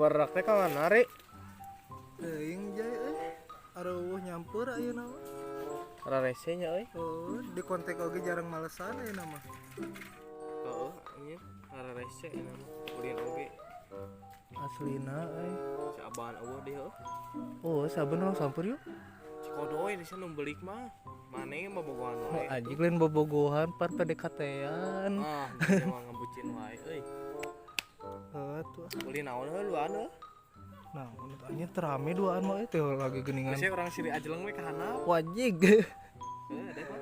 Barudak teh ka mana, Ri? Teuing, Jay, euy. Areueuh nyampeur ayeuna mah. Rarese nya euy. Oh, di kontak oge jarang malesan ayeuna mah. Heeh, anjir. Rarese ayeuna mah. Ulin oge. Aslina euy. Si Aban eueuh deui heuh. Oh, saben urang sampeur yuk. Cikodoy di sana nu belik mah. Mane mah bogohan Oh, wae. anjing lain bobogohan par PDKT-an. Ah, dia mah ngebucin wae euy. Heuh tuh. Ulin naon heuh luan heuh. Nah, anjing terame duaan mah teh lagi geuningan. Biasanya orang siri ajeleng we ka handap. Wajig. Heuh, deh mah.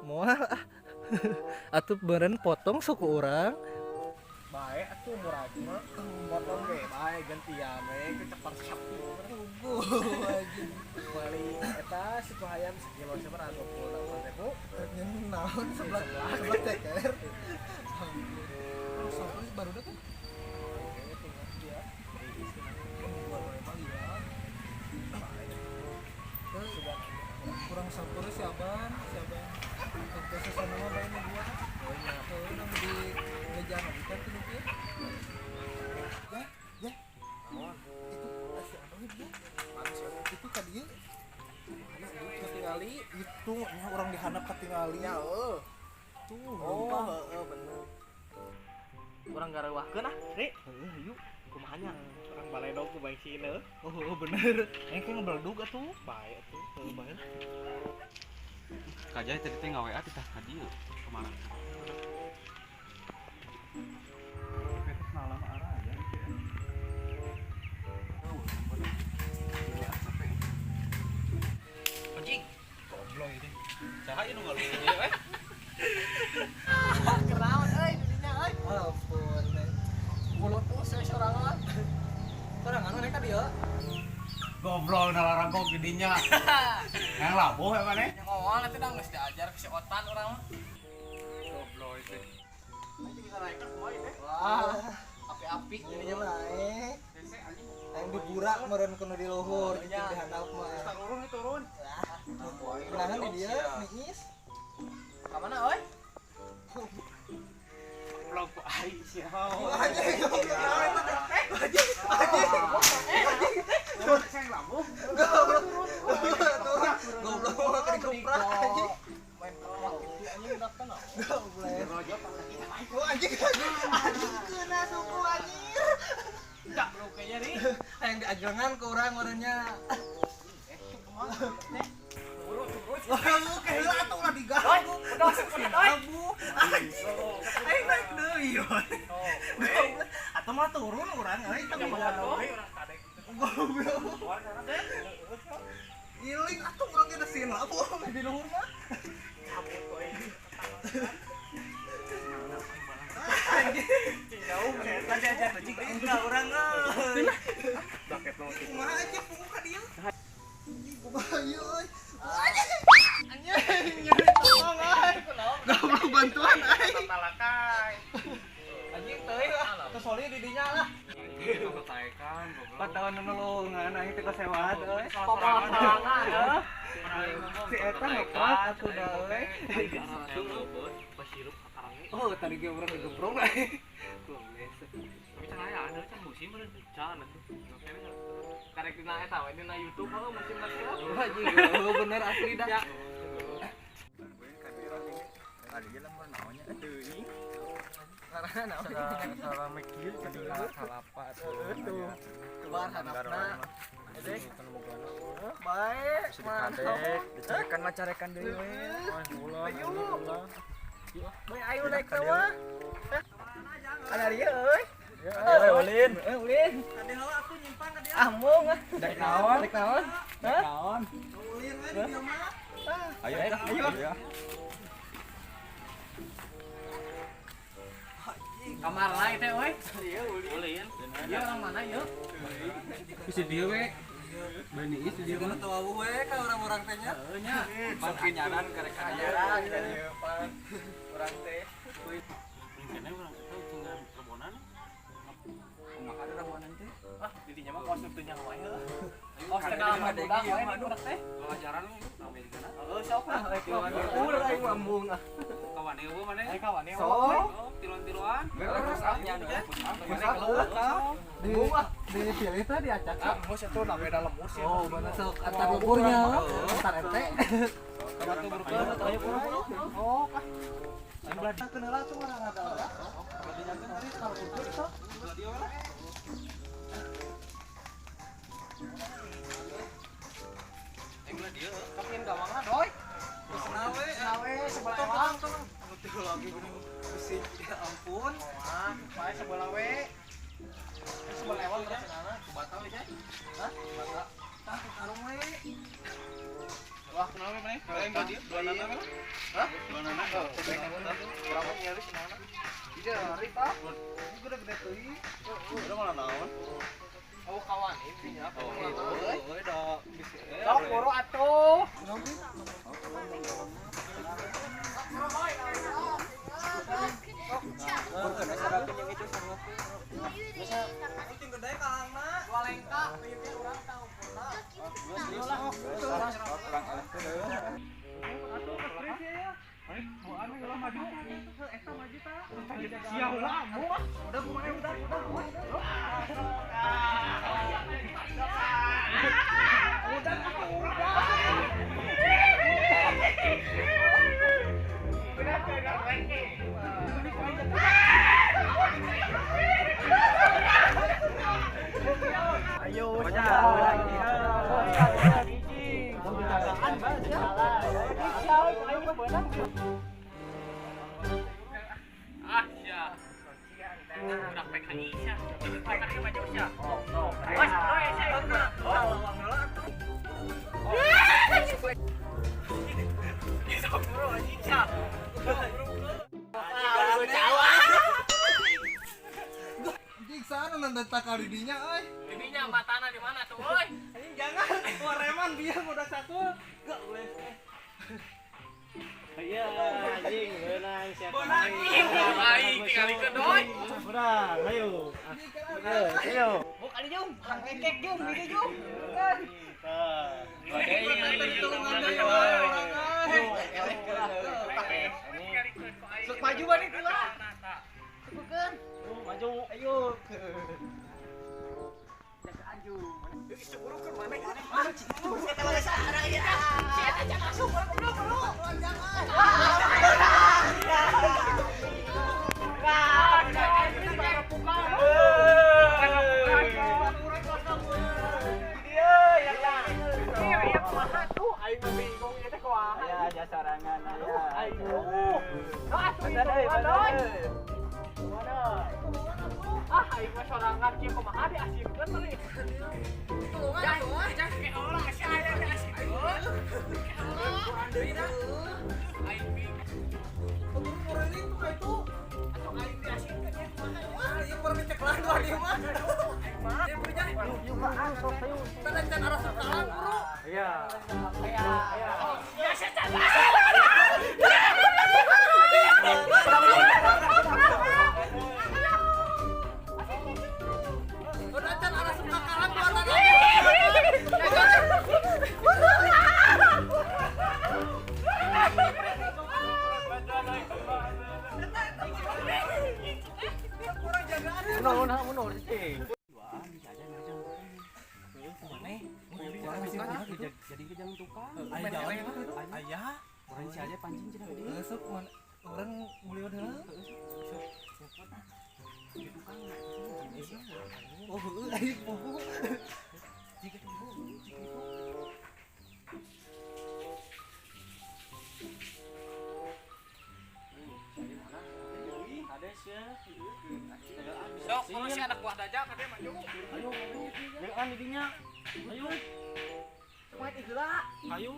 Moal ah. Atuh beureun potong suku urang. Bae atuh murah mah. Potong ge bae gantian we kecepar sapi. Anjing. Bali eta suku hayam sekilo sabaraha 28.000. Anjing naon sebelah sebelah ceker. Terus sampai baru kan? Kurang sampur si Aban, si Aban. Waktu sesana mah bae nu gua. Oh nya, heuh nang di mejaan oge kan teu ya. Ya, ya. Itu si Aban dia. Itu ka dieu. Ketingali Itu nya urang dihandap katingali. nya heuh. Tuh, Oh, lupa. heeh bener. Urang gareuwahkeun ah, Ri. Heuh, yuk. Kumaha nya? Urang baledog ku bangsin heuh. Oh, oh bener. Aing teh ngebeledug atuh. Bae atuh. Heuh, bae. Kajai tadi teh ngawa titah ka dieu kemana? Anjing, goblok ini. Saha ieu nu ngaluh ieu eh? Kenaon euy didinya euy. Ampun. Mulut tuh saya sorangan. Sorangan mereka dia. Goblok nalarangkok gedinya. Yang labuh ya maneh? Yang awal nanti dah geus diajar ke si Otan urang mah. Goblok itu. Nanti kita naikkan semua ini. Wah, api-api jadinya mah. Naik. Aing diburak meureun kudu di luhur, Oh, cicing iya. di handap mah. Turun turun. Nahan di dia niis. Ka mana euy? Goblok ku aing sia. Anjing, anjing, anjing. Saya labuh. Goblok. Goblok mah keur dikuprak anjing. Main kelawak gitu anjing udah kenal. Goblok. Oh anjing, anjing, anjing kena suku anjir. Enggak lu kayaknya nih. Aing diajengan ke urang orangnya. Kumaha teh? Buru buru. Wah, lu keheula atuh ulah diganggu. Udah masuk udah. Abu, anjing. Aing naik deui. Goblok. Atau mah turun urang euy teh Goblok. Iling atuh urang ge desin labuh di luhur mah. Cabut euy. Anjing. Jauh eta diajar anjing Enggak urang euy. Bucket lo gitu. Kumaha aja punggung ka dieu. Anjing kumaha ieu euy. Anjing. Anjing nyeri tolong euy. Goblok bantuan aing. Talakai. Anjing teuing lah. Kesoli di dinya lah. Taekan goblok. Patawan nolongan aing teh kasewat euy. Papalangan heuh. Si eta ngeprak atuh da euy. Pasirup katarangnya. Oh, tadi ge urang digemprong euy. Goblok. Tapi can aya ada can musim meureun can atuh. Karek dina eta we dina YouTube heuh musim teh. Anjing, oh, bener asli dah. Ya. Salah kieu kalapa tuh. Kebar handapna. Bae, mantap. Dicarekan mah carekan deui we. Ayo. Bae ayo naik teh mah. Ada dia euy. Ayo ulin. Eh, ulin. Kade heula atuh nyimpan ka dia. Ah, mung ah. Dek naon? Dek naon? Hah? Naon? Ulin we di dieu mah. Ayo ayo. Kamar lain teh euy. Ieu ulin. Ieu orang mana ieu? Bisa dieu we. Bani is dieu mah. Teu wawuh we ka urang-urang teh nya. Heuh nya. Pan anyaran karek anyaran ka dieu pan. Urang teh. Kene urang eta tinggal rebonan. Kumaha rebonan teh? Ah, didinya mah kos teu nyaho wae heuh. Kos teh kalah budak wae di budak teh. Pelajaran lu Amerika na. Heuh sok ah. Ulah aing mah embung ah. Kawan Kawani eueuh maneh. Ai kawani. Oh, tiluan-tiluan. Pusatnya Di dipilih teh diacak. Ah, mus itu na beda lemus ya. Oh, mana sok antar lumpurnya, antar ente. Batu berkeun atuh ayo buru. Oh, ah. Kenal tuh orang ada. Kalau kumpul tuh. Kapan gawangna, Doi? Senawe, senawe sebelah ewang. Betul lagi bener. Besi, ya ampun. Ah, pae sebelah we. Sebelah ewang terus senana. Bata we, Cai. Hah? Bata. Tah karung we. Wah, kenapa maneh? Aing tadi dua nana kan? Hah? Dua nana. Urang mah nyari senana. Tidak lari tah. Ini gede-gede teuing. Udah malah naon? Oh, kawan ini nya. Oh, euy da bisi. Sok buru atuh. Gede kalangna. Dua lengka, ieu teh urang tahu purna. Kurang eleh teh deui. Udah kumaha udah udah kumaha. Udah udah. Udah udah lagi. Ayo, Ah, sia. Budak PKI sia. PKI maju sia. Wes, oi sia. Sok buru anjing sia. Anjing sana nanda takal di dinya euy. Ininya matana di mana tuh, oi? Anjing jangan, wah reman dia udah satu. Gak boleh. Iya, anjing, beunang siapa? Aing tingalikeun oi. Kurang, ayo. Ayo. Buk ali jung, urang ngekek jung, di jung. Tah. Sok maju balik heula. Tukukeun. Maju, ayo. Jaga anjung. Cukurukeun maneh. Mana citu? Eta mah sarang ieu. Si eta can asup urang goblok bro. Ya, jasarangan. Ayo. Ah, aing mah sorangan kieu kumaha diasieunkeun meuli. Tulungan Jangan kayak orang sia aya diasieunkeun. Kurang deui dah. Aing bingung. Keburu mureling tuh ka itu. Atuh aing diasieunkeun ya kumaha ya. Wah, ieu kurang diceklan dua dia mah. Aing mah. Dia punya. Tanda can arah sekalang, bro. Iya. Ya sia Udah can arah sekalang dua tangan. Kurang jagaan. Uno, uno, cing. Jadi ke jalan tukang. Ayah, Orang si aja pancing cenah ka dieu. sok mana orang mulian heula. Oh, heueuh aing poho. Jika itu, jika itu. Sok, kalau si anak buah dajal ka dieu maju. Ayo, jangan di dinya. Ayo. Kumaha heula. Ayo.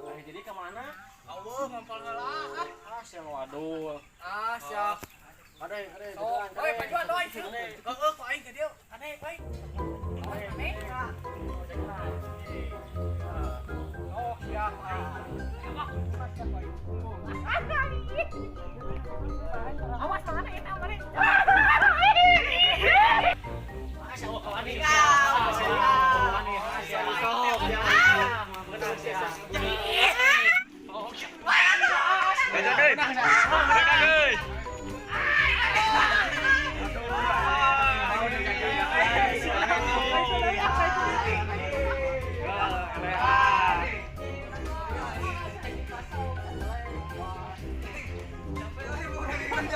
Ayo jadi ke mana? Eueuh ngompol heula ah. Ah, siang waduh. Ah, siap. Ada, ada. Sok, oi pajuan oi. Heeh, ku aing ka dieu. Kade, oi. Kade. Oh, siap aing. Awas tanganna eta mana? Beda deui.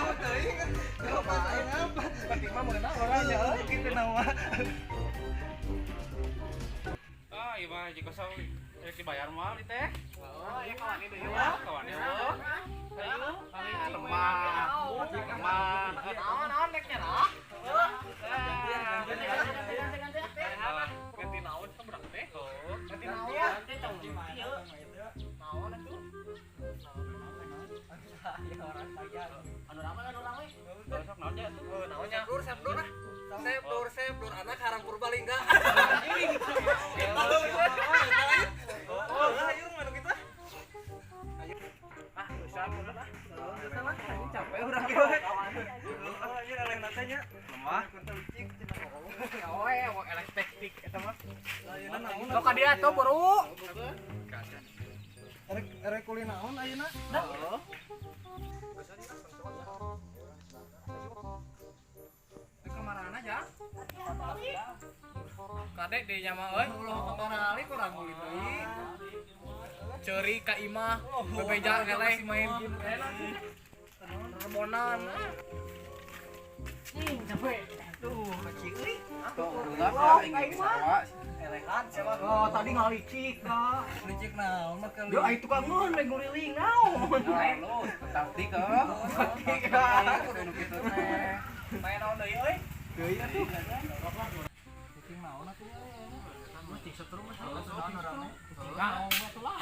Teuing. Pas aing apa? Penting mah meunang urang nya euy kitu nama. Ah, ieu mah jika kosong rek dibayar moal di teh. Oh, ieu kawan deui mah. Kawan eueuh. Ayo, lemah. Lemah. Naon-naon rek nya lah. Ganti naon teh budak teh? Ganti naon? Naon atuh? Anu rame anu rame. Besok naon nya atuh? Naon nya? Sepdur ah. Sepdur anak harang Purbalingga. Oh, ayo mana kita? Ah, bisa lah. Bisa lah, anjing capek urang ge. Oh, ieu eleh na teh nya. Lemah. Oh, eleh tektik eta mah. Sok ka dia tuh buru. Rek kulin naon ayeuna? Heeh. Kamarana ja? Kadek deh nya mah euy. Ulah kamarali kurang ulin deui. Ceuri ka imah, bebeja eleh main game rebonan. Capek. Tuh, kecil euy. Tuh, udah aing sarua. Elehan siapa? Oh, tadi ngalicik dah. Licik naon mah kali. Yo, ai tukang ngeun we nguriling naon. Halo, taktik heuh. Taktik. Kudu kitu teh. Main naon deui euy? Deui atuh. Cicing naon atuh. Cicing setrum mah. Naon atuh lah.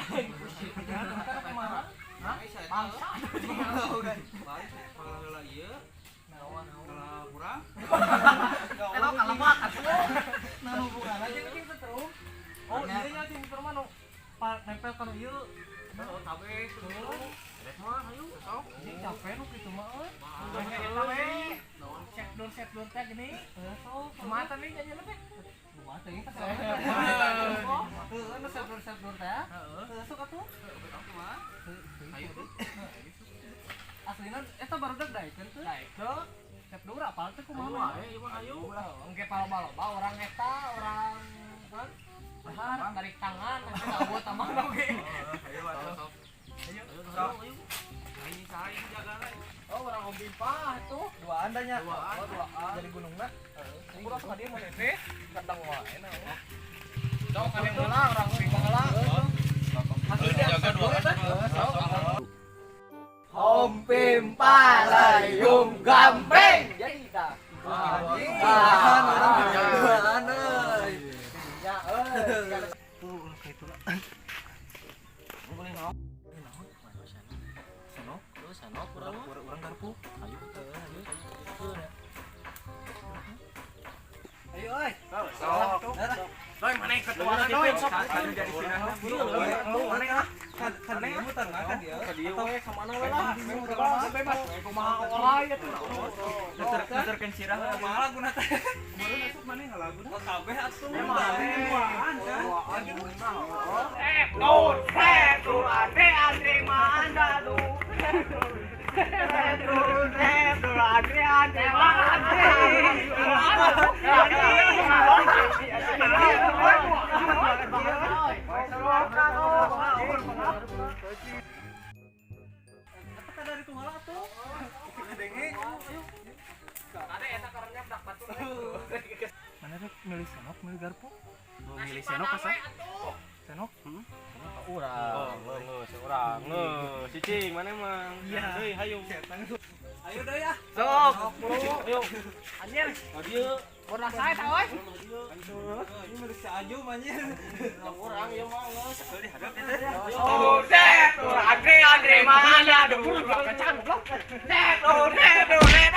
Kumaha? Hah? Bangsa. Balik heula ieu. Naon? Kalah kurang. Elok kalemak atuh. Nah, hubunganna jeung cicing setrum. Oh, iya nya cicing setrum mah nu nempel kana ieu. Heeh, kabeh setrum. Rek mah hayu sok. Ini capek nu kitu mah euy. Udah eta we. Set down teh gini. Heeh, sok. Kumaha teh nyanyi teh? Kumaha teh pas Heeh, nu set down teh. Heeh, sok atuh. Hayu tuh. Aslina eta barudak daekeun teh. Daekeun. Set down apal teh kumaha? Ayo, ieu mah hayu. Engke paloba-loba orang eta, orang kan bahar tarik tangan nanti tahu tamah oge. Hayu atuh sok. Ayo. Sok. Aing saha ieu jagana? Oh, orang Om Pimpah tuh. Duaan dah nya. Duaan. Oh, duaan. Jadi gunungna. Heeh. Urang ka dieu mun teh kadang wae na. Sok ka dieu heula urang Pimpah heula. Jaga duaan. Om Pimpah layung gampeng. Jadi tah. Duaan urang duaan euy. Ya euy. Tuh, ulah kitu lah. Boleh naon? Senok, Senok urang mah. urang garpu. Hayu. Ayo. Ayo euy. Sok. Doi mana ketuana doi sok. Mana ah? Kan dia muter kan dia. Ka dieu we ka mana we lah. Bebas kumaha orai atuh. Nuturkeun sirah Kumaha laguna teh? Baru asup mana ngalaguna? Kabeh atuh. Duaan kan. Tur, tur, ade ade mandadu. Tur, tur, ade ade Apa dari kumaha atuh? Denge. Ade eta karena budak batur. Mana rek milih senok, milih garpu? Milih senok asa? Senok? Urang, geus urang. Geus, cicing mana emang? Iya. Deui hayu. Ayo deh ya. Sok, Ayo. Anjir, Ka dieu. bodas saya tah euy. Ini milih si Aju anjir. Urang ieu mah geus. Oh, set, tur, ade ade mandadu. Kencang goblok. Set, tur, set, tur, set.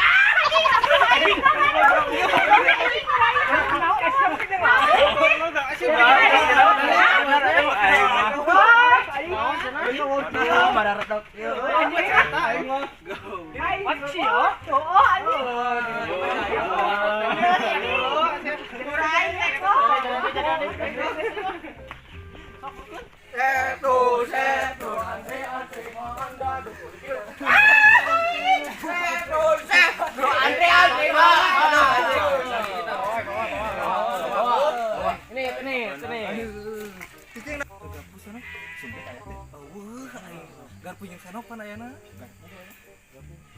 Cicing garpu sana. Sumpah aya teh. Eueuh aing. Garpu jeung senok pan ayana. Garpu.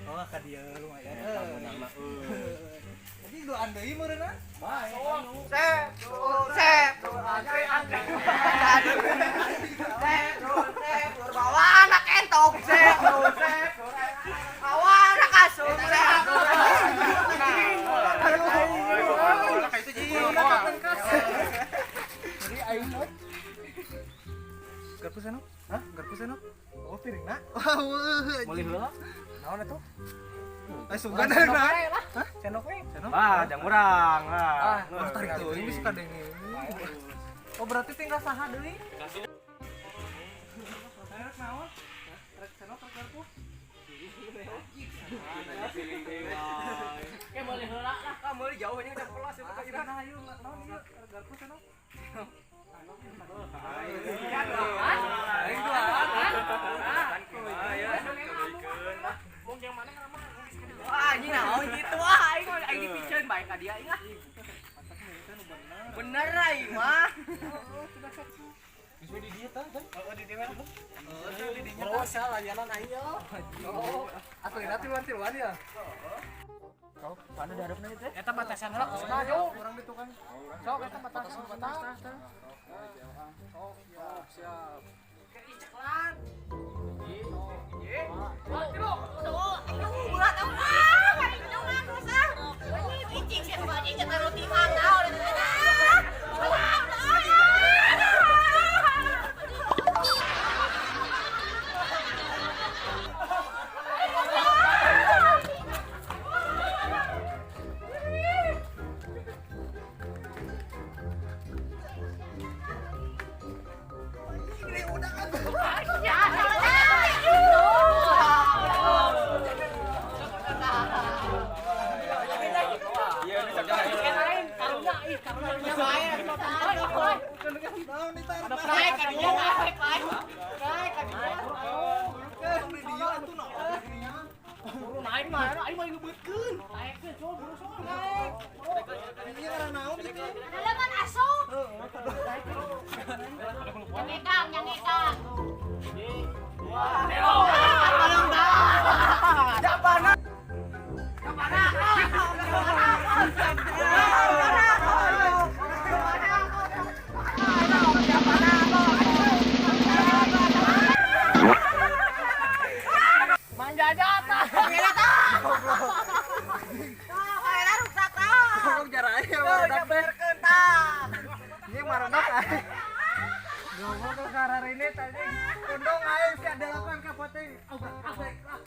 Oh, ka dieu lumayan. Eta meunang mah euy. Jadi duaan deui meureunna. Bae. Sep, sep, andre andre. Sep, sep, bawa anak entong, sep, sep. Bawa anak asup, sep. Jadi aing mah. Garpu senok? Hah? Garpu senok? Oh, piringna. Wah, Meuli heula. naon atuh? Eh, sugan na. Hah? Senok we? Senok. Ah, jang urang ah. Oh, tarik teuing bisa kadenge. Oh, berarti tinggal saha deui? Rek naon? Rek senok rek garpu? Kayak meuli heula lah. Ah, meuli jauh anjing udah kelas itu ka Nah, ayo naon ieu? Rek garpu senok? Aing duaan. Wong yang mana ramah. Wah, anjing naon gitu ah, aing mah aing dipiceun bae ka dia aing ah. Bener aing mah. Geus we di dieu tah, Jan. Oh, di dieu mah. Oh, salah layanan aing yo. Oh, aslina tiluan-tiluan ya? Mana diharapna itu? Eta batasan heula kusuna jo. Orang di tukang. Sok eta batasan batas. Oh, siap, siap. Ceklan. Aduh, berat ah, hari ini terus ah. Icing sih, anjing cetar rutihan ah, udah ah. Udah, Iya, bisa jalan. Lain karunya ih karunya Naon nih tarik Naik ka dinya, naik, naik. Naik ka dinya. Di dieu atuh naon nya. Buru naik mah aing mah ngebeutkeun. Naikkeun coba buru sok naik. Ieu ngaran naon gitu? Halaman asup. Nyangekang, nyangekang. Japana. Japana. Manjajata. Kaena rusak tah. Goblok jaraya Tuh, barudak. benerkeun tah. Ieu marodak aing. Goblok ke karar ini tadi kondong aing si ada lapan ka poteng. Obrak abek lah.